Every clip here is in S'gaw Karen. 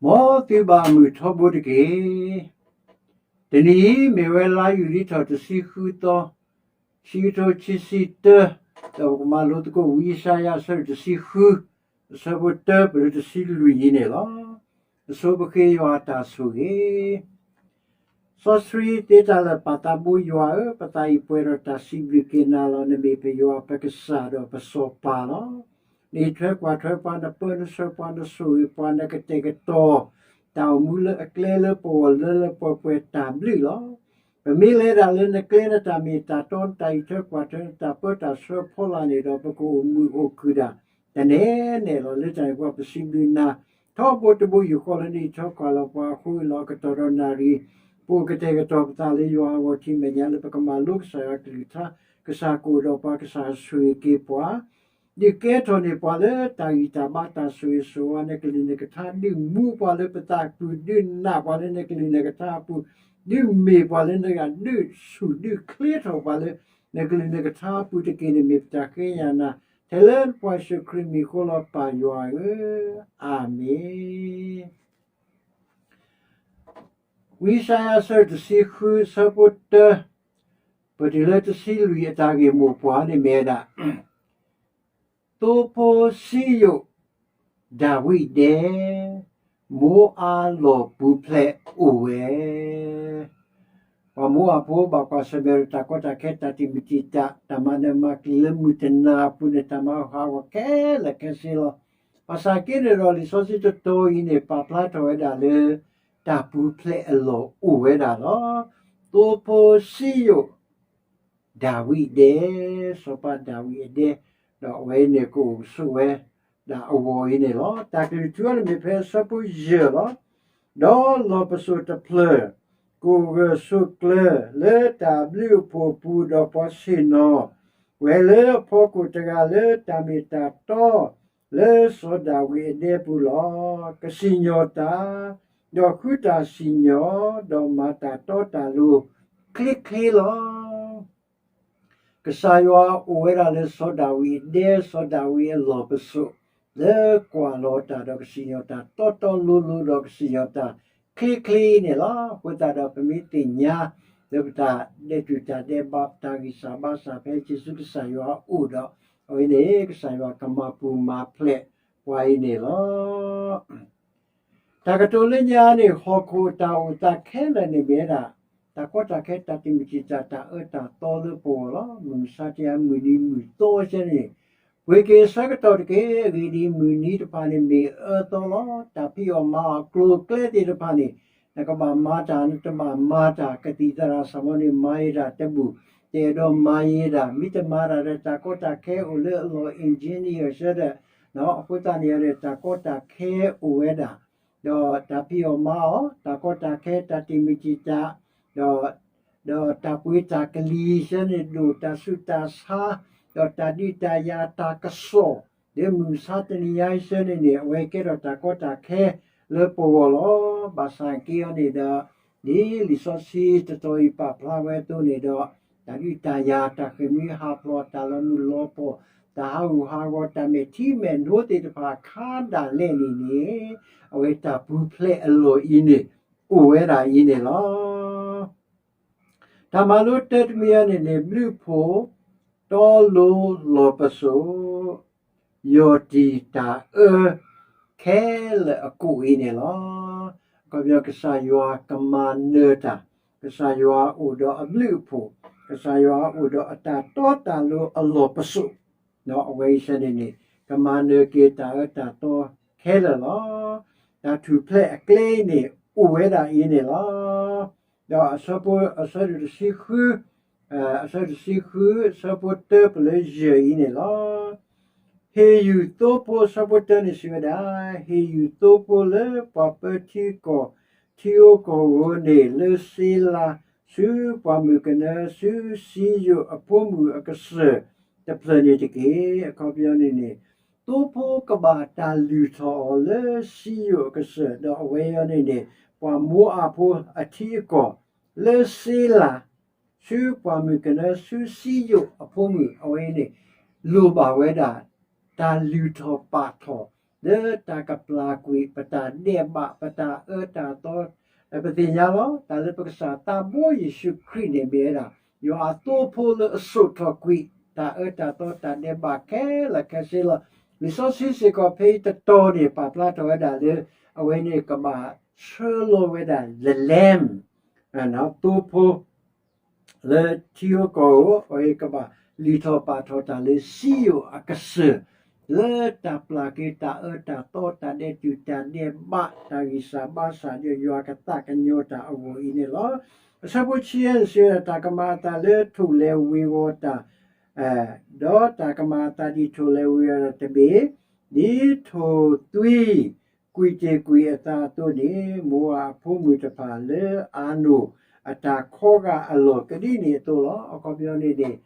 မ်သုဘၣ်မုာ်ထီဘိတက့ၢ်. တနံၤအံၤမ့ၢ်ဝဲလါယူၤလံထီၣ်တဆံဃုသီ, ခံကထိခံဆံတၢ, ဒီးပကမၤလိသကိးဝံယၡါယၤအဆၢဒိၣ်တဆံဃု, အဆၢဖိတၢပတုၤလၢတဆံလွံၢ်အံၤန့ၣ်လီၤ. အဆိပဃ့ယွၤအတၢ်ဆိၣ်ဂ့ၤ စီဆှံသ့တၢ်လၢာ်ပာ်သးဘိယွၤဧၢ, ပသးအံၤပှဲၤဒီးတၢ်စံးဘျုးက့ၤနၤလီၤ. နမ့ၢ်ပယွၤပကစၢ်ဒီးပစီၤပၤလီၤ. နအံးထွဲကွၢ်ထွဲပှၤ, နပၢနဆှၢပှၤ, နဆိၣ်ဂ့ၤပှၤ, နကတဲာ်ကတီၤတၢ်အိၣ်မူလၢအကျဲလၢပဂီၢ်လၢလၢပှဲၤပှဲၤတၢ်ဘျုးလီၤ. ပမ့ၢ်လဲၤဒၣ်လၢနကျဲ, နတၢ်မ့ၢ်တၢ်တီ, နတၢ်အံးထွဲကွၢ်ထွဲ, နတၢ်ပၢတၢ်ဆှၢဖီလာ်န့ၣ်ဒီး ပကအိၣ်မုာ်အိၣ်ခုၣ်ဒၣ် တနဲနဲလီၤ. လၢတၢ်န့ၣ်ပှၤပစံးဘျုးနၤ ထီဘိတဘိယူၢ်ဃီလၢနအံးထွဲကွၢ်လီၤပှၤအဃိလီၤ. အကတီၢ်ဒီးနၣ်ရံၣ် ပအိၣ်ကတဲာ်ကတီၤပသးလၢယွၤအဂီၢ် ထံမဲာ်ညါလၢပကမၤလိကစၢ်ယွၤအကလုၢ်ကထါ, ကစၢ်ကအိၣ်ဒီးပှၤ, ကစၢ်ဆိၣ်ဂ့ၤက့ၤပှၤ, ဒုးကဲထီၣ်န့ၢ်ပှၤလၢတၢ်ဂံၢ်တၢ်ဘါ, တၢ်ဆိၣ်ဂ့ၤဆိၣ်ဝါ, နကလုၢ်နကထါဒုးမူပှၤလၢပသးအပူၤ, ဒုးနာ်ပှၤလၢနကလုၢ်နကထါအပူၤ, ဒုးမ့ၢ်ပှၤလၢနဂၤ, ဒုးဆူၣ်ဒုးချ့ထီၣ်ပှၤလၢ နကလုၢ်နကထါအပူၤတက့ၢ်န့ၣ် မ့ၢ်ပတၢ်ဃ့ကညးနၤ ထဲလၢပှၤယ့ၣ်ၡူးခရံာ်မံၤအဃိလီၤ ပၢ်ယွၤဧၢ, အၤမ့ၣ်. ဝံယၡါယၤအဆၢဒိၣ်တဆံဃု အဆၢဖိတၢ ပတုၤလၢတဆံလွံၢ်အတၢ်ဂ့ၢ်မိၢ်ပှၢ်န့ၣ်မ့ၢ်ဝဲဒၣ် သိဖိစံယိၣ် ဒၤဝံးဒဲ, မိအၤလီၢ်ပူၤဖျဲးအိၣ်ဝဲ ပှၤမိအၤဖိဘၣ်ကွၢ်ဆၢၣ်မဲာ်ဒီးတၢ်ကီတၢ်ခဲ တၢ်တံာ်မုၢ်တံာ်တာ် တၢ်မၤနၢၤမၤကျံၤလၢမုၢ်တနၤအပူၤန့ၣ် တၢ်မၤဟးဂီၤခဲလၢာ်ခဲဆ့လီၤ. ဘၣ်ဆၣ်က့န့ၣ်ဒီး လံာ်စီဆှံတတီၤအံၤန့ၣ် ပာ်ဖျါထီၣ်ဝဲဒၣ်လၢ တၢ်ပူၤဖျဲးအလီၢ်အိၣ်ဝဲဒၣ်လီၤ. သိဖိစံယိၣ် ဒၤဝံးဒဲ, စီၤပၤဒၤဝံးအဒဲ, ဒီးအဝဲအံၤန့ၣ်ကအိၣ်ကဆိးဝဲဒၣ်အဂီၢ်အံၤန့ၣ်လီၤ. တၢ်ကလုၢ်ထူန့ၣ်မ့ၢ်ဖဲအဆၢဖိယဲၢ်လီၤ. ဒီးလီၢ်ပစိာ်တဖျၢၣ် ကအိၣ်ဂၢၢ်ဆိးကျၢၤလၢတၢ်ဘျုးအဖှိၣ်အပူၤ ဒီးပှၤဆ့ၣ်နီၤဝဲလၢအဖီခိၣ်တဂၤလၢတၢ်မ့ၢ်တၢ်တီ လၢစီၤဒၤဝံးအဒဲပူၤလီၤ. ကစံၣ်ညီၣ်တၢ်, ဒီးဃုတၢ်စံၣ်ညီၣ်, ဒီးမၤတၢ်တီတၢ်လိၤချ့ချ့လီၤ. ကစၢ်ယွၤအိၣ်ဝဲဒၣ်လၢစီၤဒၤဝံးအဒဲ, စီၤဒၤဝံးအလီၢ်ပစိာ်, လၢကွၢ်လီၤတၢ်ဒီးကစံၣ်ညီၣ်တၢ်တီတီလိၤလိၤဒီးကစံၣ်ညီၣ်တၢ်ချ့ချ့န့ၣ်လီၤ. အဃိသတးဒီးပမ့ၢ်သ့ၣ်ညါ လၢပတၢ်ဒဲးတူၢ်တၢ်ဒဲးဘး ပတၢ်ဂံၢ်စၢ်ဘါစၢ်ဖဲက့ၤဆူကစၢ်ယွၤအအိၣ်ဒီး အဝဲန့ၣ် ကစၢ်ယွၤကမၤပူၤမၤဖျဲးပှၤအံၤန့ၣ်လီၤ. တၢ်ကတိၤလၢညါန့ၣ် ဟီၣ်ခိၣ်အတၢ်အိၣ်သးခဲလၢာ်န့ၣ်မ့ၢ်ဝဲဒၣ် တၢ်ကီတၢ်ခဲ တၢ်တံာ်မုၢ်တံာ်တာ် တၢ်အၢတၢ်သီလၢပဂီၢ်လီၤ. မုၢ်မဆါတနံၤအံၤ မုၢ်နံၤမုၢ်သီဆၢန့ၣ် ပှ့ၤက့ၤအဆၢကတီၢ်တက့ၢ်. အဂ့ၢ်ဒ်အံၤ, မုၢ်နံၤတဖၣ်န့ၣ်မ့ၢ်အၢသီလီၤ. တၢ်ဖံးအီၣ်မၤအီၣ်အကျိၤအကျဲသ့ၣ်တဖၣ်န့ၣ် နကဘၣ်မၤတၢ် နတဘၣ်မၤတၢ် ကသံၣ်သရၣ်စၢ်မီၤန့ၣ် မၤယံၤတၢ်တဘူၣ်, တအဲၣ်ဒိးမၤယံၤတၢ် မ့ၢ်တမၤတၢ်ဒီး တၢ်ကီတၢ်ခဲအိၣ်လၢအလီၢ် engineer ဆၢဒီး အဃိသတးန့ၣ်ဒီး တၢ်ကီတၢ်ခဲအိၣ်ဝဲဒၣ် ဒီးတၢ်ဖံးအီၣ်မၤအီၣ် တၢ်ကီတၢ်ခဲ တၢ်တံာ်မုၢ်တံာ်တာ် ဒီး ဒီးတၢ်ပှ့ၤတၢ်ကလံၤဆၢန့ၣ် ဒိၣ်တၢ်ဆူးတၢ်ဆါ ဒီးတၢ်ဒုးတၢ်ယၤတၢ်ကစီၣ် လၢမုၢ်မဆါတနံၤအံၤဆၢန့ၣ်န့ၣ် အဝဲကဲထီၣ်တၢ်ကီတၢ်ခဲလၢပဂီၢ်လီၤ. ဘၣ်ဆၣ်က့အီၤန့ၣ်ဒီး ဒ်လံာ်စီဆှံတတီၤအံၤပာ်ဖျါဝဲအသိးန့ၣ်ဒီး တၢ်ဒုးတၢ်ယၤ တၢ်ဃ့ၢ်မှံဟးဖျိး တၢ်လီၤမုၢ်လီၤဖှီၣ် တၢ်ဟးဂူာ်ဟးဂီၤ တၢ်မဲာ်ထံမဲာ်နိသ့ၣ်တဖၣ်ခါဒၣ်လဲာ်န့ၣ်န့ၣ် အဝဲတၢ်ပူၤဖျဲးအလီၢ်အံၤန့ၣ် အိၣ်ဝဲဒၣ်အံၤန့ၣ်လီၤ. တၢ်မၤလိတၢတမံၤအံၤန့ၣ်န့ၣ် ဘျုးဖှိၣ် တီလိၤလီၢ်ပစိာ် ယီၢ်တံၢ်တၢ်အၢ ခဲလၢာ်အကိးအံၤန့ၣ်လီၤ. အခီပညီ ကစၢ်ယွၤကမၤနၢၤတၢ်, ကစၢ်ယွၤအိၣ်ဒီးအဘျုးအဖှိၣ်, ကစၢ်ယွၤအိၣ်ဒီးအတၢ်တီတၢ်လိၤအလီၢ်ပစိာ် အဝဲအံၤဆၢန့ၣ်န့ၣ် ကမၤနၢၤက့ၤတၢ်အၢတၢ်သီခဲလၢာ်လီၤ. တၢ်ထူၣ်ဖျဲးအကျဲအံၤန့ၣ် အိၣ်ဝဲဒၣ်အံၤန့ၣ်လီၤ. ဒီးအဆၢဖိ အဆၢဒိၣ်တဆံဃု အဆၢဒိၣ်တဆံဃု အဆၢဖိတၢပလၢယဲၢ်အံၤန့ၣ်လီၤ. ဟ့ၣ်ယုၢ်သိဖိ အဆၢဖိတၢန့ၣ်စံးဝဲဒၣ်, ဟ့ၣ်ယုၢ်သိဖိလၢပှၤပၢထံကီၢ် ထံဧိၤကီၢ်ဧိၤန့ၣ် လၢစ့လး ဆူပှၢ်မုၢ်ကနၢ ဆူစံယိၣ်အဖိမုၣ်အကစၢၢ်တဖျၢၣ်န့ၣ်တက့ၢ်. အခီပညီန့ၣ်န့ၣ် သိဖိကဘၣ်တၢ်လုၢ်ထီၣ်အီၤလၢစံယိၣ်အကစၢၢ် ဒီးအဝဲအံၤန့ၣ်န့ၣ် ပှၤမိအၤဖိအထံအကီၢ် လၢစ့လး ဆူပှၢ်မုၢ်ကနၢ ဆူစံယိၣ်အဖိမုၣ် အဝဲအံၤန့ၣ် လိၣ်ဘၣ်ဝဲဒၣ် တၢ်လုၢ်ထီၣ်ပာ်ထီၣ် လၢတၢ်ကပျၢ်ကွံာ်ပတၢ်ဒဲးဘး ပတၢ်အၢတၢ်သီ, ပသ့ၣ်ညါလီၤ တၢ်လၢပကစၢ်သးဘိယ့ၣ်ၡူးခရံာ်န့ၣ်မ့ၢ်ဝဲဒၣ် ယွၤအသိဖိလၢအစိာ်ထီၣ်ကွံာ် တၢ်အၢတၢ်သီတၢ်ဒဲးဘးခဲလၢာ်ခဲဆ့လီၤ. လံာ်စီဆှံစ့ၢ်ကီးဖဲအံၤတတီၤန့ၣ် ပာ်ဖျါထီၣ်ဝဲဒၣ်လၢ အဝဲန့ၣ်ကဘၣ်ဆှၢလီၤဝဲဒၣ် the Lamb သိဖိ လၢထံဧိၤကီၢ်ဧိၤ အဝဲကဘၣ်လုၢ်ထီၣ်ပာ်ထီၣ်တၢ်လၢစံယိၣ်အကစၢၢ် လၢတၢ်ပျၢ်က့ၤတၢ်အၢတၢ်သီ တၢ်ဒဲးတူာ်တၢ်ဒဲးဘး တၢ်ဂံၢ်စၢ်ဘါစၢ်ဒီးယွၤကသးကညီၤတၢ်အဂီၢ်အံၤန့ၣ်လီၤ. အဆၢဖိဆံယဲၢ်န့ၣ်စံးဝဲဒၣ် တၢ်ကမၤအသးလၢထိၣ်လဲၤဝ့ၤဝီၤတၢ် ဒီးတၢ်ကမၤအသးဒ်ထိၣ်လဲၤဝ့ၤဝီၤတၢ်တဘ့ၣ်, ဒ်ထိၣ်သွံကွံာ်တ့ၢ်ကွံာ်အသးအသိးန့ၣ် မိၤအၤအဖိမုၣ်တဖၣ်လၢအနိၣ်အတၢ်ခီဂာ်အလီၢ်ကဒုန့ၣ်အသိးလီၤ. အခီပညီန့ၣ်န့ၣ်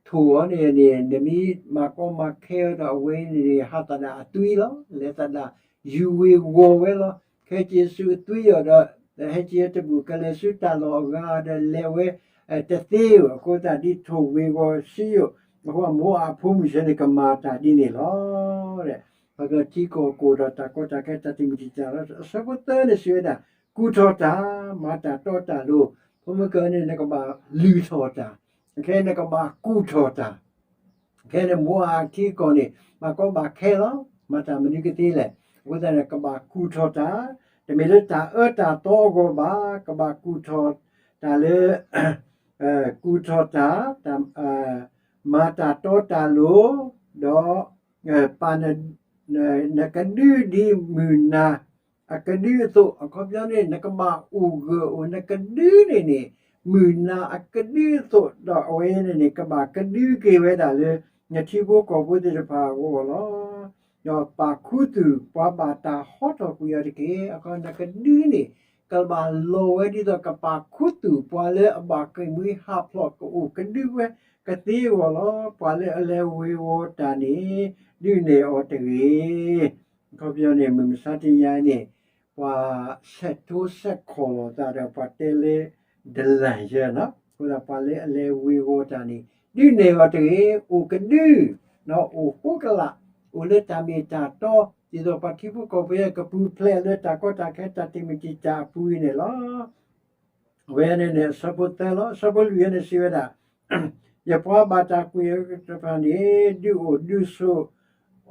ထိၣ်အီၤန့ၣ်န့ၣ် နမ့ၢ်မၤကီမၤခဲအီၤဒီးအဝဲန့ၣ်န့ၣ် ဟးသဒၣ်အသွံလီၤ. လဲၤသဒၣ်ယူၤဝ့ၤဝီၤဝဲလီၤ. ခဲက့ၤဆူအသွံအီၤဒီး ဟဲက့ၤတဘူၣ် ကလဲၤဆူတၢ်လီၢ်အဂၤဒီးလဲၤဝဲ တသ့ဧိၤ. အဃိသတးဒ်ထိၣ်ဝ့ၤဝီၤစံယိၣ် အဃိမိၤအၤအဖိမုၣ်ဆၢန့ၣ် ကမၤတၢ်ဒ်န့ၣ်လီၤ. ဒီးထံကီၢ်ကအိၣ်ဒီးတၢ်ကီတၢ်ခဲ တၢ်တမုာ်တံာ်တာ်လီၤ. အဆၢဖိသၢန့ၣ်စံးဝဲဒၣ် ကူၣ်ထီၣ်တၢ်, မၤတၢ်တီတၢ်လိၤ. ဖိမုၣ်ကၢန့ၣ် နကဘၣ်လုၢ်ထီၣ်တၢ်, ခဲအံၤနကဘၣ်ကူၣ်ထီၣ်တၢ် ခဲအံၤန့ၣ် မိၤအၤအထံကီၢ်န့ၣ် ဘၣ်ကီဘၣ်ခဲလီၤ. မၤတၢ်မနုၤကသ့လဲၣ်. အဃိသတးန့ၣ် ကဘၣ်ကူၣ်ထီၣ်တၢ်, တမ့ၢ်လၢတၢ်အၢတၢ်သီအဂီၢ်ဘၣ်, ကဘၣ်ကူၣ်ထီၣ်တၢ်လၢ ကူၣ်ထီၣ်တၢ်, မၤတၢ်တီတၢ်လိၤ, ဒီး ပာ် နကဒုဒ်မုၢ်နၤအကဒုအသိး, အခီပညီန့ၣ် နကဘၣ်အိၣ်ဂၢၢ်အိၣ် နကဒုန့ၣ်န့ၣ် မုၢ်နၤအကဒုအသိး, ဒီးအဝဲန့ၣ်န့ၣ် ကဘၣ်ကဒုက့ၤဝဲဒၣ်လၢ နထံဖိကီၢ်ဖိသ့ၣ်တဖၣ်အဂီၢ်လီၤ. ဒီးပာ်ခူသူၣ်ပှၤဘၣ်တၢ်ဟီထီၣ်ကွံာ်အီၤတက့ၢ်. အခီ နကဒုန့ၣ် ကဘၣ်လီၤဝဲဒ်သိးကပာ်ခူသူၣ်ပှၤလၢအဘၣ်ဃ့ၢ်မှံဟးဖျိး ကအိၣ်ကဒုဝဲကသ့အဂီၢ်လီၤ. ပှၤလၢအလဲၤဝ့ၤဝီၤတၢ်န့ၣ် ဒုးနဲၣ်အီၤတဂ့ၤ. အခီပညီန့ၣ် မုၢ်မဆါတနံၤအံၤန့ၣ် ပှၤဆဲးထီၣ်ဆဲးခီၣ်လိာ်သးဒီးပှၤတဲလၢ ဒလၣ်ယဲနီၤ, အဃိသတးပှၤလၢအလဲၤဝ့ၤဝီၤတၢ်န့ၣ် ဒုးနဲၣ်အီၤတဂ့ၤ, အိၣ်ကဒု, အိၣ်ဃိကလာ်, အိၣ်လၢတၢ်မ့ၢ်တၢ်တီ, ဒ်သိးပှၤထံဖိကီၢ်ဖိကပူၤဖျဲးလၢတၢ်ကီတၢ်ခဲတၢ်တံာ်မုၢ်တံာ်တာ်အပူၤအံၤန့ၣ်လီၤ. အဝဲန့ၣ်န့ၣ် အဆၢဖိသၢလီၤ. အဆၢဖိလွံၢ်အံၤန့ၣ်စံးဝဲဒၣ် ယပှၤဘၣ်တၢ်ကွံာ်အတဖၣ်န့ၣ် ဒုးအိၣ်ဒုးဆိး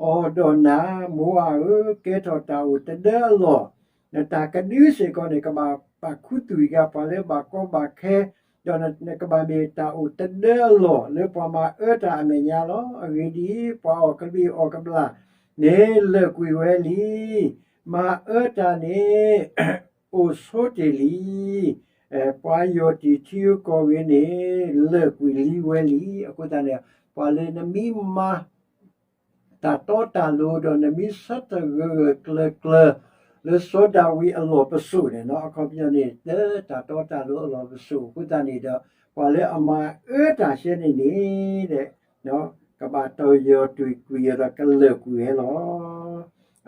အီၤဒီးနၤ, မိၤအၤဧၢ, ကဲထီၣ်တၢ်အိၣ်တဒၢအလီၢ်, နတၢ်ကဒုစ့ၢ်ကီးန့ၣ် ကဘၣ်ပာ်ခူသူၣ်က့ၤပှၤလၢဘၣ်ကီဘၣ်ခဲ, ဒီးနကဘၣ်မ့ၢ်တၢ်အိၣ်တဒၢအလီၢ်လၢပှၤမၤအၢတၢ်အမဲာ်ညါလီၤ. အဂ့ၢ်ဒ်အံၤ, ပှၤအီၣ်ကဘံၣ်အီၣ်ကဘျၣ်န့ၣ် လၢာ်ကွံာ်ဝဲလံ, မၤအၢတၢ်န့ၣ် အိၣ်ဆိတ့ၢ်လံ. ပှၤယီၢ်တံၢ်ထံဂ့ၤကီၢ်ဂ့ၤန့ၣ် လၢာ်ကွံာ်လံဝဲလံ. အဃိသတးန့ၣ် ပှၤလၢနမ့ၢ်မၤတၢ်တီတၢ်လိၤဒီး နမ့ၢ်ဆၢထၢၣ်ဂၢၢ်ဂၢၢ်ကျၢၤကျၢၤ လၢစီၤဒၤဝံးအလီၢ်ပစိာ်န့ၣ်နီၤ, အခီပညီန့ၣ် လၢတၢ်တီတၢ်လိၤအလီၢ်ပစိာ်အဃိသတးန့ၣ်ဒီး ပှၤလၢအမၤအၢတၢ်ဆၢန့ၣ်န့ၣ် ကဘၣ်တီၢ်ယီၢ်တံၢ်ကွံာ်အီၤဒီးကလၢာ်ကွံာ်ဝဲလီၤ.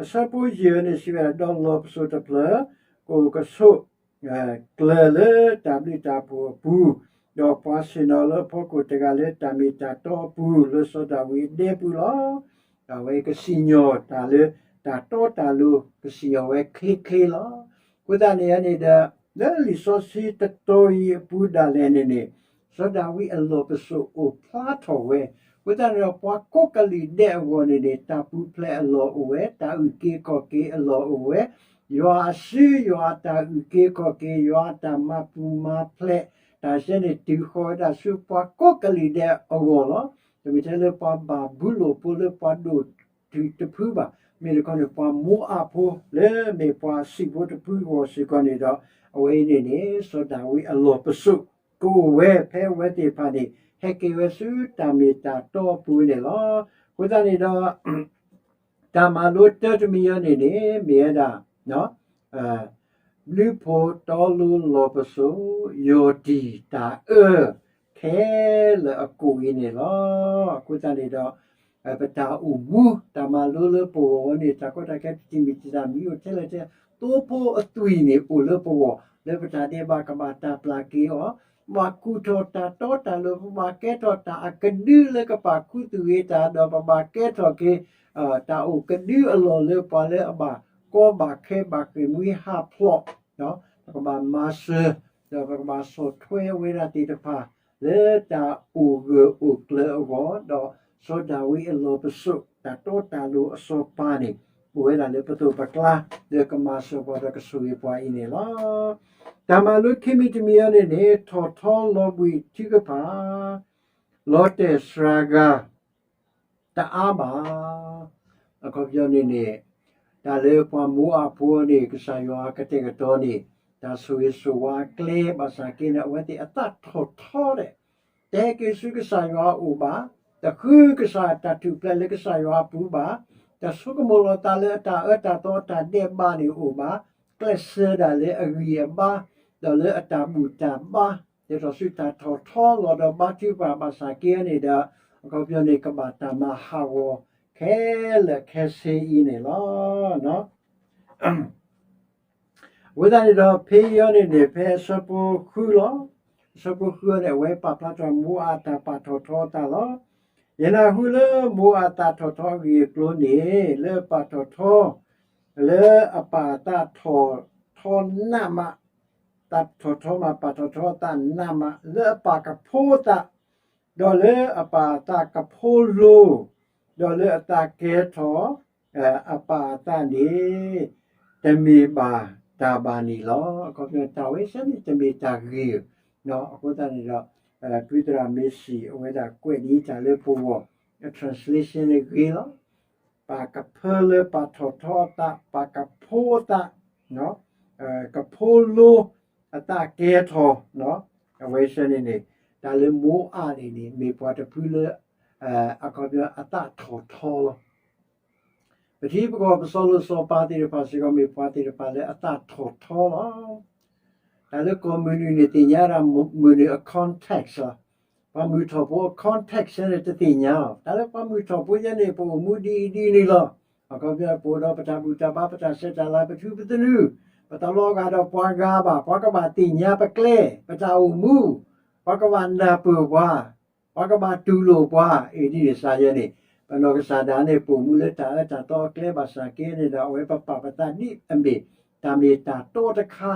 အဆၢဖိယဲၢ်န့ၣ်စံးဝဲဒၣ် ဒီးလီၢ်ပစိာ်တဖျၢၣ် ကအိၣ်ကဆိး ကျၢၤလၢတၢ်ဘျုးတၢ်ဖှိၣ်အပူၤ, ဒီးပှၤဆ့ၣ်နီၤလၢအဖီခိၣ်တဂၤလၢတၢ်မ့ၢ်တၢ်တီအပူၤ လၢစီၤဒၤဝံးအဒဲပူၤလီၤ. ဒီးအဝဲကစံၣ်ညီၣ်တၢ်လၢတၢ်တီတၢ်လိၤ ကစံၣ်ညီၣ်ဝဲချ့ချ့လီၤ. အဃိသတးန့ၣ်န့ၣ်ဒီး လၢလံာ်စီဆှံတတီၤအံၤအပူၤဒၣ်လဲာ်န့ၣ်န့ၣ် စီၤဒၤဝံးအလီၢ်ပစိာ်အိၣ်ဖျါထီၣ်ဝဲ, အဃိသတးန့ၣ်ဒီး ပှၤကိးကလုာ်ဒဲးအဂီၢ်န့ၣ်န့ၣ် တၢ်ပူၤဖျဲးအလီၢ်အိၣ်ဝဲ, တၢ်အုၣ်က့ၤခီၣ်က့ၤအလီၢ်အိၣ်ဝဲ, ယွၤအစု ယွၤအတၢ်အုၣ်က့ၤခီၣ်က့ၤ, ယွၤအတၢ်မၤပူၤမၤဖျဲး, တၢ်ဆၢန့ၣ် တုၤဃီၤဝဲဒၣ်ဆူပှၤကိးကလုာ်ဒဲးအဂီၢ်လီၤ. တမ့ၢ်ထဲလၢပှၤဘၤဘူလိၣ်ဖိလၢပှၤဒိၣ်တုာ်တဖုဘၣ်, မ့ၢ်တခီန့ၣ် ပှၤမိၤအၤဖိလၢမ့ၢ်ပှၤစံၣ်ဖိတဖုအဂီၢ်စ့ၢ်ကီးန့ၣ်ဒီး အဝဲအံၤန့ၣ်န့ၣ် စီၤဒၤဝံးအလီၢ်ပစိာ် ကအိၣ်ဝဲဖဲအဝဲသ့ၣ်တဖၣ်န့ၣ် ဟဲက့ၤဝဲဆူတၢ်မ့ၢ်တၢ်တီအပူၤန့ၣ်လီၤ. အဃိသတးန့ၣ်ဒီး တၢ်မၤလိတၢတမံၤအံၤန့ၣ်န့ၣ် မ့ၢ်ဝဲဒၣ် ဘျုးဖှိၣ်တီလိၤလီၢ်ပစိာ် ယီၢ်တံၢ်တၢ်အၢ ခဲလၢာ်အကိးအံၤန့ၣ်လီၤ. အဃိသတးန့ၣ်ဒီး ပတၢ်အိၣ်မူ တၢ်မၤလိလၢပဂီၢ်န့ၣ် တၢ်ကီတၢ်ခဲတံာ်မုၢ်တံာ်တာ်မံၤအိၣ်ထဲလဲၣ်ထဲ, သိဖိအသွံၣ်န့ၣ်အိၣ်လၢပဂီၢ် လၢပတၢ်ဒဲးဘးကဘၣ်တၢ်ပျၢ်က့ၤအီၤ, ပဘၣ်ကူၣ်ထီၣ်တၢ်တီတၢ်လိၤ, ပဘၣ်ကဲထီၣ်တၢ်အကဒုလၢကပာ်ခူသူၣ်ဂ့ၤတၢ်, ဒီးပဘၣ်ကဲထီၣ်က့ၤ တၢ်အိၣ်ကဒုအလီၢ်လၢပှၤလၢအဘၣ်ကီဘၣ်ခဲ ဘၣ်ဃ့ၢ်မှံဟးဖျိး, ပကဘၣ်မၤစၢၤ, ဒီးပကဘၣ်ဆီၣ်ထွဲဝဲဒၣ်သ့ၣ်တဖၣ် လၢတၢ်အိၣ်ဂၢၢ်အိၣ်ကျၢၤအဂီၢ်, ဒီးစီၤဒၤဝံးအလီၢ်ပစိာ် တၢ်တီတၢ်လိၤအစီၤပၤန့ၣ် အိၣ်ဝဲဒၣ်လၢပသိးပကျါ လၢကမၤစၢၤပှၤဒီးကဆိၣ်ဂ့ၤပှၤအံၤန့ၣ်လီၤ. တၢ်မၤလိခံမံၤတမံၤအံၤန့ၣ်န့ၣ် ထီၣ်ထီလီၤဘှံးထုကဖၣ်, လီၤတဲာ်စှၤဂၤ တအါဘၣ်. အခီပညီန့ၣ်န့ၣ် တၢ်လၢပှၤမိၤအၣ်ဖိန့ၣ် ကစၢ်ယွၤကတဲာ်ကတီၤန့ၣ် တၢ်ဆိၣ်ဂ့ၤဆိၣ်ဝါအကျဲ ဘၣ်ဆၣ်က့န့ၣ် အဝဲသ့ၣ်အသးထီၣ်ထီဒီး တဟဲက့ၤဆူကစၢ်ယွၤအအိၣ်ဘၣ်, တဃုကစၢ်တၢ်ထူၣ်ဖျဲးလၢကစၢ်ယွၤအပူၤဘၣ်, တဆိကမိၣ်လီၤသးလၢအတၢ်အၢတၢ်သီအတၢ်ဒဲးဘးန့ၣ်အိၣ်ဘၣ်, ကျဲးစၢးဒၣ်လၢအဂံၢ်အဘါ, ဒီးလၢအတၢ်ဘူၣ်တၢ်ဘါ, ဒ်သိးဆူတၢ်ထီၣ်ထီလီၤဒီးဘါထုကဖၣ်ဘၣ်ဆၣ်က့န့ၣ်ဒီး အခီပညီန့ၣ် ကဘၣ်တၢ်မၤဟးဂီၤခဲလၢာ်ခဲဆ့အံၤန့ၣ်လီၤ. အဃိသတးန့ၣ်ဒီး ဖဲအံၤန့ၣ်န့ၣ် ဖဲအဆၢဖိဃုလီၤ. အဆၢဖိဃုအံၤန့ၣ် အဝဲပာ်ဖျါထီၣ်မိၤအၣ်အတၢ်ပာ်ထီၣ်ထီအသးလီၤ. ယနၢ်ဟူလၢမိၤအၣ်အသးထီၣ်ထီအဂ့ၢ်အကျိၤန့ၣ် လၢပာ်ထီၣ်ထီ လၢအပၢ်အသးထီၣ်ထီနးမး, သးထီၣ်ထီမးပာ်ထီၣ်ထီအသးနးမး လၢအပၢ်ကဖိအသး, ဒီးလၢအပၢ်အသးကဖိလိ, ဒီးလၢအသးကဲထီၣ် အပၢ်အသးန့ၣ် တမ့ၢ်ဘၣ်တၢ်ဘၣ်န့ၣ်လီၤ. အခီပညီတၢ်ဝဲဆၢန့ၣ် တမ့ၢ်တၢ်ဂ့ၤဧိၤ. အဃိသတးန့ၣ်ဒီး ဖုသရၣ်မ့ၢ်စံး အဝဲဒၣ်ကွဲးဒ်တၢ်လၢပဂီၢ် translation န့ၣ်ဂ့ၤလီၤ. ပၢ်ကဖၢလၢပၢ်ထီၣ်ထီအသး, ပၢ်ကဖိအသး, ကဖိလိ အသးကဲထီၣ်, အဝဲဆၢန့ၣ်န့ၣ် တၢ်လၢမိၤအၣ်န့ၣ်န့ၣ် မ့ၢ်ပှၤတဖုလၢ အခီပညီအသးထီၣ်ထီလီၤ. ပထံပကီၢ်ပစီၤလိၤစီၤပၤသ့ၣ်တဖၣ်စ့ၢ်ကီး မ့ၢ်ပှၤသ့ၣ်တဖၣ်လၢအသးထီၣ်ထီလီၤ. တၢ်လၢကီၢ်မုၢ်နုာ်န့ၣ် သ့ၣ်ညါဒၣ်မုၢ်နုာ်အ context လီၤ. ပှၤမုၢ်ထီၣ်ဖိအ context န့ၣ်တသ့ၣ်ညါလီၤ. တၢ်လၢပှၤမုၢ်ထီၣ်ဖိညါန့ၣ် ပအိၣ်မူဒ်အံၤဒ်န့ၣ်လီၤ. အခီပညီပအိၣ်ဒီးပတၢ်ဘူၣ်တၢ်ဘါ ပတၢ်ဆဲးတၢ်လၤ ပထူပသနူ, ပတလီၤဂာ်ဒီးပှၤဂၤဘၣ်. ပှၤကဘၣ်သ့ၣ်ညါပကျဲ ပတၢ်အိၣ်မူ, ပှၤကဘၣ်နၢ်ပၢၢ်ပှၤ, ပှၤကဘၣ်တူၢ်လိာ်ပှၤ, အ့ၣ် ဒ်န့ၣ်စ့ၢ်ကီးန့ၣ် ပနီၢ်ကစၢ်ဒၣ်န့ၣ် ပအိၣ်မူလၢတၢ်အၢတၢ်သီအကျဲဘၣ်ဆၣ်က့န့ၣ်ဒီး အဝဲပပာ်ပသးဒ်အမ့ၢ် တၢ်မ့ၢ်တၢ်တီတခါ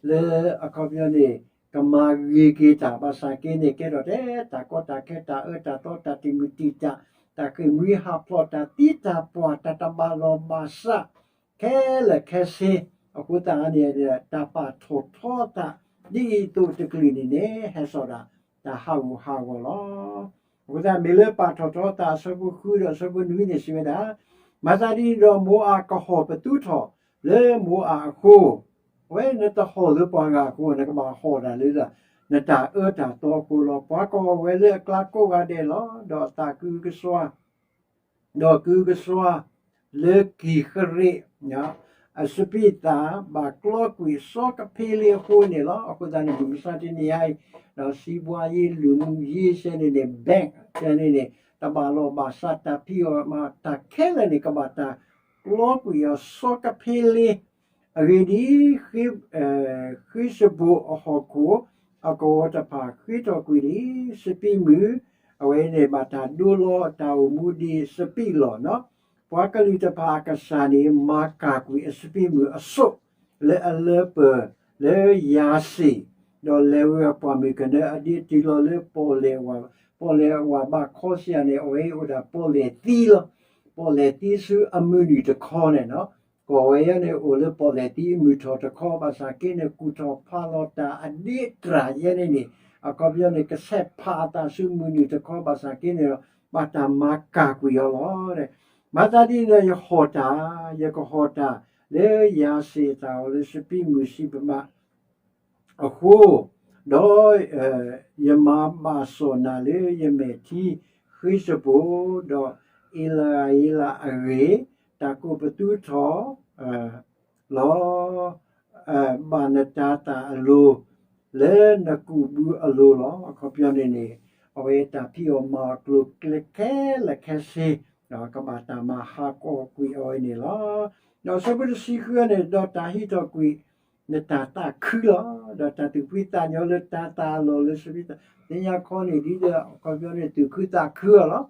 လၢအခီပညီန့ၣ် ကမၤဂ့ၤက့ၤတၢ်ဘၣ်ဆၣ်က့န့ၣ် ကဲထီၣ်ထဲတၢ်ကီတၢ်ခဲ တၢ်အၢတၢ်သီ တၢ်တံာ်မုၢ်တံာ်တာ် တၢ်ဃ့ၢ်မှံဟးဖျိး တၢ်သံတၢ်ပှၢ် တၢ်တဘၣ်လီၢ်ဘၣ်စး ခဲလၢာ်ခဲဆ့. အဃိသတးန့ၣ် တၢ်ပာ်ထီၣ်ထီအသး ဒ်အံၤအသိးတကလုာ်န့ၣ်န့ၣ် ဟဲစိာ်ဒၣ်တၢ်ဟးဂူာ်ဟးဂီၤလီၤ. အဃိသတးမ့ၢ်လၢပာ်ထီၣ်ထီအသးအဆၢဖိဃုဒီးအဆၢဖိနွံန့ၣ်စံးဝဲဒၣ်, မၤသးဒ်န့ၣ်ဒီး မိၤအၣ်ကဟီၣ်ပသူထီၣ် လၢမိၤအၣ်အဃိ, အဝဲနတဟီၣ်လၢပှၤဂၤအဃိ နကဘၣ်ဟီၣ်ဒၣ်လၢ နတၢ်အၢတၢ်သီအဃိလီၤ. ပှၤကဟီၣ်ဝဲလၢအကျါကိးဂၤဒဲးလီၤ. ဒီးအသးကုကစွါ ဒီးကုကစွါ လၢကံၢ်ဃရံး အစပံးသၣ် ဘၣ်ကျီကွံာ်စီကဖ့လ့အဃိန့ၣ်လီၤ. အဃိသတးန့ၣ် မုၢ်မဆါတနံၤအံၤ ဒီးစံးဘှါယ့ လူၤမူယ့ ဆဲန့ၣ်န့ၣ် bank ဆဲန့ၣ်န့ၣ် တဘၣ်လီၢ်ဘၣ်စး တၢ်ဖံးအီၣ်မၤတၢ်ခဲလၢာ်န့ၣ် ကဘၣ်တၢ်ကျီကွံာ်အီၤစီကဖ့လ့ အဂ့ၢ်ဒ်အံၤ, ဃ့ၡဘိၣ်အဟီၣ်ခိၣ် အကဝီၤတဖၣ်ဃ့ထီၣ်ကွံာ်လံ, စပံးမုၢ် အဝဲန့ၣ်ဘၣ်တၢ်ဒိလီၤတၢ်အိၣ်မူဒ်စပံးလီၢ်နီၤ. ပှၤကလုာ်တဖၣ်အကစၢ်န့ၣ် မၤကၢ်ကွံာ်အစပံးမုၢ်အစိး လၢအလၢပၢၢ်လၢယၤစ့ၣ်, ဒီးလဲၤဝဲအပှၢ်မုၢ်ကနၢအဒ့တုၤလီၤလၢပီၣ်လဲၣ်ဝၤ, ပီၣ်လဲၣ်ဝၤဘၣ်ခီစံးယၤန့ၣ် အဝဲအံၤအိၣ်ဒၣ်ပီၣ်လဲၣ်သံလီၤ. ပီၣ်လဲၣ်သံဆူအမုၢ်နုာ်တခီန့ၣ်နီၤ ကီၢ်ဝဲအံၤန့ၣ် အိၣ်လၢပီၣ်လဲၣ်သံအမုၢ်ထီၣ်တခီ ဘၣ်ဆၣ်က့န့ၣ် ကူၣ်ထီၣ်ဖးလီၤတၢ်အဒ့တြၢ်ယဲန့ၣ်န့ၣ် အခီပညီန့ၣ် ကဆဲးဖးအသးဆူမုၢ်နုာ်တခီ ဘၣ်ဆၣ်က့န့ၣ်ဒီး ဘၣ်တၢ်မၤကၢ်ကွံာ်အီၤလီၤ. မၤသးဒ်န့ၣ်ဒီး ယဟီၣ်တၢ်, ယကဟီၣ်တၢ်လၢယၤစ့ၣ်အသးအိၣ်လၢစပံးမုၢ်စံးပမး အဃိ, ဒီး ယမၤဘၣ်စီၣ်နၤလၢယမဲာ်ထံဃ့ၡဘိၣ်, ဒီးအ့လၤဧ့လးအဂ့ၢ်, တၢ်ကိးပသူထီၣ် လီၤ, ဘၣ်နတၤသၣ်အလိၤ, လၢနကူးဘုအလိၤလီၤ. အခီပညီန့ၣ်န့ၣ် အဝဲတၢ်ဖံးအီၣ်မၤအီၣ်ကျိၤကျဲခဲလၢာ်ခဲဆ့ ကဘၣ်တၢ်မၤဟးဂီၤကွံာ်အီၤန့ၣ်လီၤ. ဒီးအဆၢဖိတဆံဃုန့ၣ် ဒီးတၢ်ဟံးထီၣ်ကွံာ် နတၢ်သးခုလီၤ. ဒီးတၢ်သူၣ်ဖှံသးညီလၢတၤသၣ်အလီၢ်လၢစပံးသး သ့ၣ်ညါခီန့ၣ် ဒ်ဒီးအခီပညီန့ၣ် သူၣ်ခုသးခုအီၤလီၤ.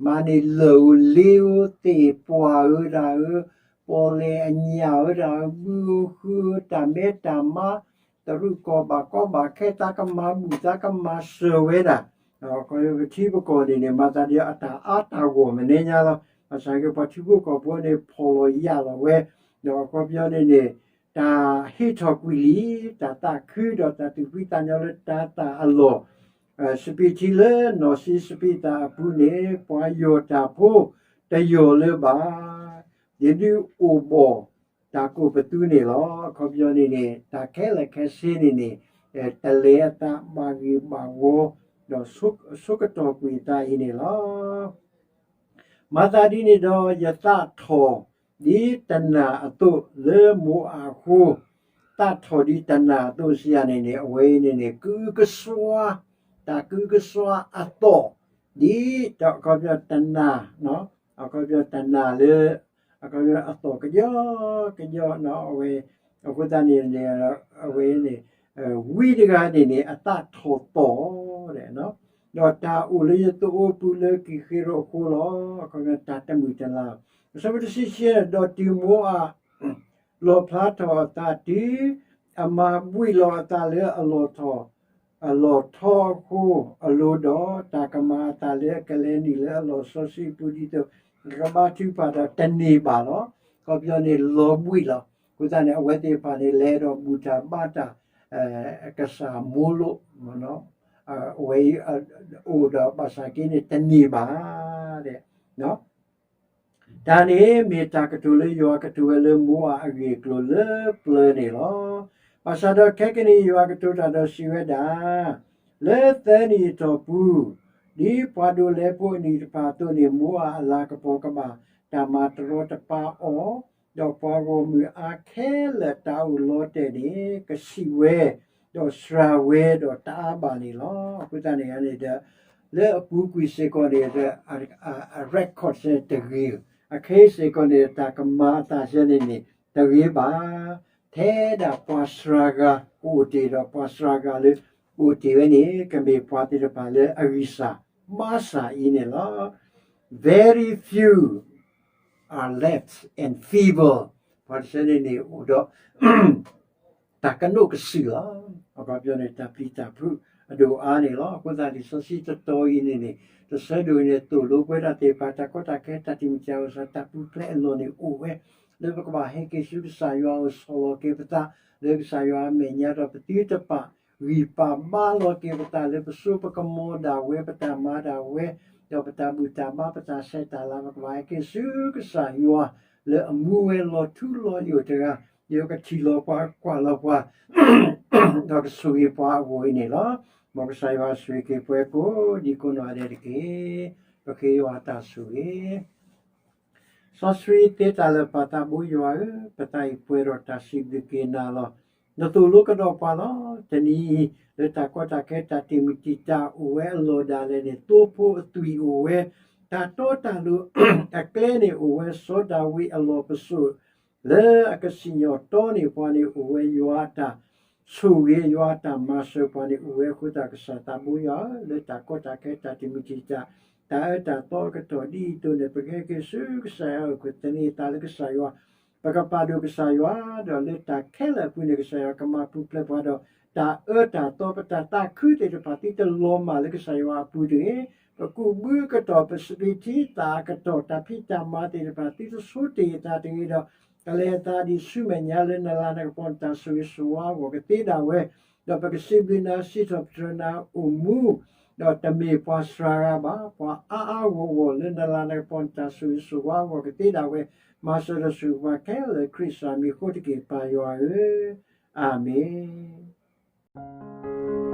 မၤန့ၢ်လၢၢ်ဧိၤလ့ဧိၤ သ့ၣ်ပှၢ်ဧိၤဒၣ်ဧိၤ ပီၣ်လဲၣ်အညၣ်ဧိၤဒၣ်ဧိၤ ဘုဧိၤဃုဧိၤ တၢ်မဲတၢ်မါ တရူးကီၢ်ဘၣ်ကီဘၣ်ခဲ သးကမၤဘူၣ် သးကမၤစၢၤဝဲဒၣ် ပထံပကီၢ်န့ၣ်န့ၣ် မၤသးဒ်အတၢ်အါတၢ်ဂီၢ်မနုၤညါလီၤ. ဘၣ်ဆၣ်က့ ပှၤထံဖိကီၢ်ဖိန့ၣ် ဖီၣ်လီၤယာ်လီၤဝဲ ဒီးအခီပညီန့ၣ်န့ၣ် တၢ်ဟ့ၣ်ထီၣ်ကွံာ်လံ တၢ်သးခုဒီးတၢ်သူၣ်ဖှံသးညီလၢတၤသၣ်အလီၢ် စပံးထံလၢနီၢ်စံစပံးသးအပူၤန့ၣ် ပှၤယီၢ်တၢ်ဖိ တယီၢ်လၢၤဘၣ်. ယဒုးအိၣ်ဘီၣ်တၢ်ကိးပသူန့ၣ်လီၤ. အခီပညီန့ၣ်န့ၣ် တၢ်ခဲလၢာ်ခဲဆ့န့ၣ်န့ၣ် တလဲၤအသးဘၣ်ဂ့ၢ်ဘၣ်ဝီ ဒီးဆိကတီၢ်ကွံာ်အသးအံၤန့ၣ်လီၤ. မၤသးဒ်န့ၣ်ဒီး ယသးထီၣ်ဒ်တနၢ်အသိးလၢမိၤအၤအဃိ, သးထီၣ်ဒ်တနၢ်အသိးစံးယၤန့ၣ်န့ၣ် အဝဲအံၤန့ၣ်န့ၣ် ကအုကစွါ, တၢ်ကအုကစွါအသီၣ်, ဒ်တၢ်အခီပညီတနၢ်, အခီပညီတနၢ်လၢ အခီပညီအသီၣ်ကယီကယီ အဝဲ အဃိသတးန့ၣ်န့ၣ် အဝဲန့ၣ် ဝံတဂၤန့ၣ်န့ၣ် အသးထီၣ်သီၣ် ဒီးတၢ်အိၣ်လၢယသးအိၣ်ပူၤလၢကံၢ်ဃ့ရိၣ်အဃိလီၤ. အခီပညီတၢ်တမုာ်တလၤ, အဆၢဖိတဆံခံ, ဒီးတုၤမိၤအၤ လီၣ်ဖျါထီၣ်အသးတုၤ အမၤဘှံးလီၤအသးလၢအလီၢ်ထီၣ် အလီၢ်ထီအဃိအလိၤဒီး တၢ်ကမၤအသးလၢအကလဲၤနုာ်လၢအလီၢ်စီဆှံအပူၤ ဒ်သိးကဘါထုကဖၣ်ဒီးတန့ၢ်ဘၣ်လီၤ. အခီပညီန့ၣ်လီၤဘှံးလီၤ. အဃိသတးန့ၣ် အဝဲသ့ၣ်တဖၣ်န့ၣ် လဲၤဒီးဘူၣ်တၢ်ဘါတၢ် ကစၢ်မိလိၣ် အဝဲအံၤ အိၣ်ဒီးဘၣ်ဆၣ်က့န့ၣ် တန့ၢ်ဘၣ် တၢ်န့ၣ်မ့ၢ်တၢ်ကတိၤလၢယွၤကတိၤဝဲလၢ မိၤအၤအဂ့ၢ်အကျိၤလၢပျၢၤန့ၣ်လီၤ. ဘၣ်ဆၣ်ဒီးခဲကနံၣ်အံၤ ယွၤကတိၤတၢ်ဒီးစံးဝဲဒၣ်, လၢသၢနံၣ်အတီၢ်ပူၤ, ဒ်ပှၤဒိးလဲဖိအနံၣ်တဖၣ်အသိးန့ၣ် မိၤအၤအလၤကပီၤကဘၣ်တၢ်မၤတရီတပါအီၤ, ဒီးပှၤဂီၢ်မုၢ်အါခဲလၢာ်တၢ်အိၣ်လီၤတဲာ်န့ၣ် ကဆံးဝဲ, ဒီးစှၤဝဲဒီးတအါဘၣ်န့ၣ်လီၤ. အဃိသတးန့ၣ်န့ၣ်ဒီး လၢအပူၤကွံာ်စ့ၢ်ကီးန့ၣ် အ record စ့ၢ်တဂ့ၤ, အခဲအံၤစ့ၢ်ကီးန့ၣ် တၢ်ကမၤအသးစ့ၢ်န့ၣ်န့ၣ် တဂ့ၤဘၣ်. ထဲဒၣ်ပှၤစှၤဂၤကအိၣ်တ့ၢ်ဒီး ပှၤစှၤဂၤလၢကအိၣ်တ့ၢ်ဝဲန့ၣ် ကမ့ၢ်ပှၤသ့ၣ်တဖၣ်လၢအဂံၢ်စၢ်ဘါစၢ်အံၤန့ၣ်လီၤ. Very few are left and feeble. ပှၤတဆၢန့ၣ်န့ၣ်အိၣ်ဒီး တၢ်ကနိးကစုာ်လီၤ. အခီပညီန့ၣ် တၢ်ပျံၤတၢ်ဖုးအဒိၣ်အါန့ၣ်လီၤ. အဃိသတးလံာ်စီဆှံတတီၤအံၤန့ၣ်န့ၣ် တဆၢဒိၣ်အံၤန့ၣ် သိၣ်လိပဝဲဒၣ်သ့ၣ်တဖၣ် တၢ်ကီတၢ်ခဲ တၢ်တံာ်မုၢ်တံာ်တာ် တၢ်ပူၤဖျဲးအလီၢ်န့ၣ်အိၣ်ဝဲ လၢပကဘၣ်ဟဲက့ၤဆူကစၢ်ယွၤအအိၣ် ဆီၣ်လီၤက့ၤပသး လၢကစၢ်ယွၤအမဲာ်ညါဒီး ပသုတပာ်ဂံၢ်ပာ်ဘါလီၤက့ၤပသး လၢပစိပကမီၤဒၣ်ဝဲ ပတၢ်မၤဒၣ်ဝဲ ဒီးပတၢ်ဘူၣ်တၢ်ဘါ ပတၢ်ဆဲးတၢ်လၤ ပကဘၣ်ဟဲက့ၤဆူကစၢ်ယွၤ လၢအမူဝဲလီၤထူလီၤယိာ်တဂၤ ယကထံၣ်လီၤပှၤ ကွၢ်လီၤပှၤ ဒီးကဆိၣ်ဂ့ၤပှၤအဂီၢ်အံၤန့ၣ်လီၤ. မ်ကစၢ်ယွၤဆိၣ်ဂ့ၤက့ၤပှၤကိးဒံကိးနီၢ်ဂၤဒဲးတက့ၢ်. ပဃ့ယွၤအတၢ်ဆိၣ်ဂ့ၤ စီဆှံသ့တၢ်လၢာ်ပၢ်သးဘိယွၤဧၢ, ပသးအံၤပှဲၤဒီးတၢ်စံးဘျုးက့ၤနၤလီၤ. နသိၣ်လိကဒီးပှၤလီၤ. တနံၤအံၤ လၢတၢ်ကီတၢ်ခဲ တၢ်တံာ်မုၢ်တံာ်တာ်အိၣ်ဝဲအလီၢ်ဒၣ်လဲာ်န့ၣ် သိဖိအသွံၣ်အိၣ်ဝဲ, တၢ်တီတၢ်လိၤအကျဲန့ၣ်အိၣ်ဝဲ, စီၤဒၤဝံးအလီၢ်ပစိာ် လၢအကစံၣ်ညီၣ်တီန့ၢ်ပှၤန့ၣ်အိၣ်ဝဲ, ယွၤအတၢ်ဆိၣ်ဂ့ၤ ယွၤအတၢ်မၤစၢၤပှၤန့ၣ်အိၣ်ဝဲအဃိသတး ကစၢ်သးဘိယွၤဧၢ, လၢတၢ်ကီတၢ်ခဲ တၢ်တံာ်မုၢ်တံာ်တာ် တၢ်အၢတၢ်သီအကတီၢ်ဒ်အံၤအသိးန့ၣ် ပကဟဲက့ၤဆူကစၢ်ယွၤအအိၣ် သန့ၤအသးလၢကစၢ်ယွၤ, ပကပာ်ဒိၣ်ကစၢ်ယွၤ, ဒီးလၢတၢ်ခဲလၢာ်အပူၤန့ၣ် ကစၢ်ယွၤကမၤပူၤဖျဲးပှၤဒီး တၢ်အၢတၢ်သီ ပတၢ်သးခုသ့ၣ်တဖၣ် သုတလီၤမၢ်လၢကစၢ်ယွၤအပူၤတဂ့ၤ, ပကူးဘုအကတီၢ် ပစပံးထံသၣ်အကတီၢ် တၢ်ဖံးတၢ်မၤသ့ၣ်တဖၣ် သုတဆိတ့ၢ်အသးတဂ့ၤဒီး ကလဲၤအသးဒံးဆူမဲာ်ညါလၢနလၤနကပီၤ နတၢ်ဆိၣ်ဂ့ၤဆိၣ်ဝါအဂီၢ်ကသ့ဒၣ်ဝဲ, ဒီးပကစံးဘျုးနၤ စံးထီၣ်ပတြၢၤနၤအိၣ်မူ ဒီးတမ့ၢ်ပှၤစှၤဂၤဘၣ်, ပှၤအါအါဂီၢ်ဂီၢ်လၢနလၤနကပီၤ နတၢ်ဆိၣ်ဂ့ၤဆိၣ်ဝါအဂီၢ်ကသ့ဒၣ်ဝဲ, မၤစၢၤဒီးဆိၣ်ဂ့ၤပှၤခဲလၢာ် ခရံာ်ကစၢ်မံၤအဃိတက့ၢ် ပၢ်ယွၤဧၢ, အၤမ့ၣ်.